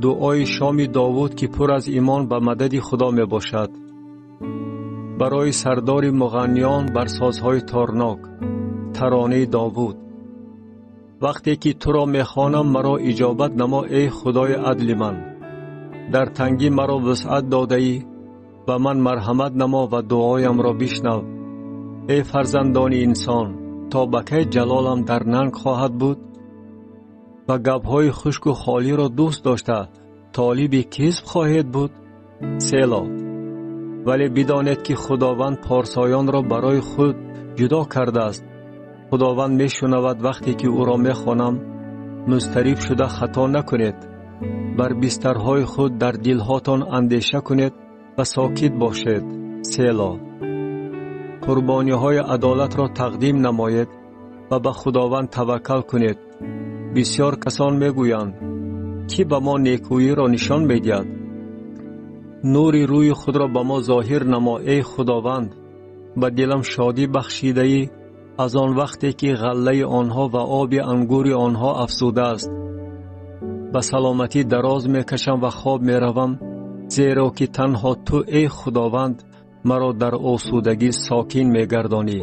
Дуои шоми Довуд, ки пур аз имон ба мадади Худо мебошад. Барои сардори муғанниён бар созҳои торнок. Таронаи Довуд. Вақте ки туро мехонам, маро иҷобат намо, эй Худои адли ман. Дар тангӣ маро вусъат додаӣ, ба ман марҳамат намо ва дуоямро бишнав. Эй фарзандони инсон, то ба кай ҷалолам дар нанг хоҳад буд? Ва гапҳои хушку холиро дӯст дошта, толиби кизб хоҳед буд? Село. Вале бидонед, ки Худованд порсоёнро барои худ ҷудо кардааст. Худованд мешунавад вақте ки ӯро мехонам. Музтариб шуда хато накунед. Бар бистарҳои худ дар дилҳотон андеша кунед ва сокит бошед. Село. Қурбониҳои адолатро тақдим намоед ва ба Худованд таваккал кунед. Бисёр касон мегӯянд: кӣ ба мо некӯиро нишон медиҳад? Нури рӯи худро ба мо зоҳир намо, эй Худованд. Ба дилам шодӣ бахшидаӣ аз он вақте ки ғаллаи онҳо ва оби ангури онҳо афзудааст. Ба саломатӣ дароз мекашам ва хоб меравам, зеро ки танҳо ту, эй Худованд, маро дар осудагӣ сокин мегардонӣ.